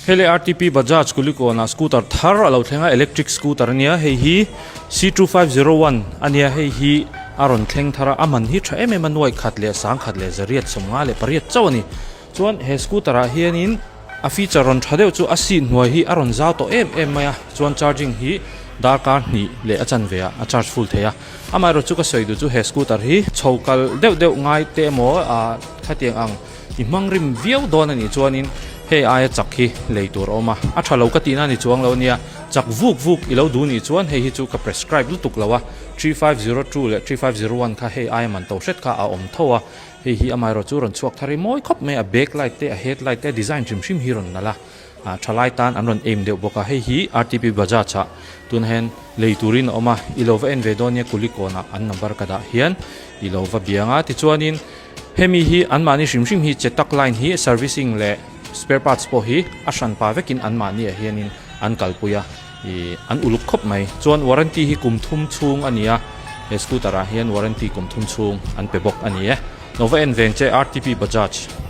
Hei le RTP Bajaj Kulikawn ah scooter thar a lo thleng a electric scooter ania hei hi C 2501 ania hei hi a rawn thleng thar a a man hi tha em em a nuai khat leh sang khat leh zariat sawmnga leh pariat chauh a ni chuan he scooter ah hianin a feature rawn tha deuh chu a seat hnuai hi a rawn zau tawh em em mai a chuan charging hi darkar hnih leh a chanve ah a charge full thei a amaherawh chu ka sawi duh chu he scooter hi chho kal deuh deuh ngai te emaw ah khatiang ang. I hmang rim viau dawn a nih chuanin hei aia chak hi lei tur a awm a, a tha lo ka tihna a ni chuang lo ania, chak vuk vuk i lo duh nih chuan hei hi chu ka prescribe lutuk lo a, 3502 leh 3501 kha hei aia man to hret kha a awm tho a, hei hi amaherawh chu rawn chhuak thar i mawi khawp mai a, back light te a head light te a design hrim hrim hi rawn nalh a, ah thalai tan an rawn aim deuh bawk a, hei hi RTP Bajaj ah tunah hian lei turin a awm a, i lo va en ve dawn nia Kulikawn ah an number ka dah hian i lo va biang a, tichuanin. Hemi hi anmahni hrim hrim hi Chetak line hi servicing leh spare parts pawh hi a hran pa vekin anmahni ah hianin an kalpui a, ih an uluk khawp mai. Chuan warranty hi kum thum chhung a ni a, he scooter ah hian warranty kum thum chhung an pe bawk a ni e. Nova en veng che RTP Bajaj.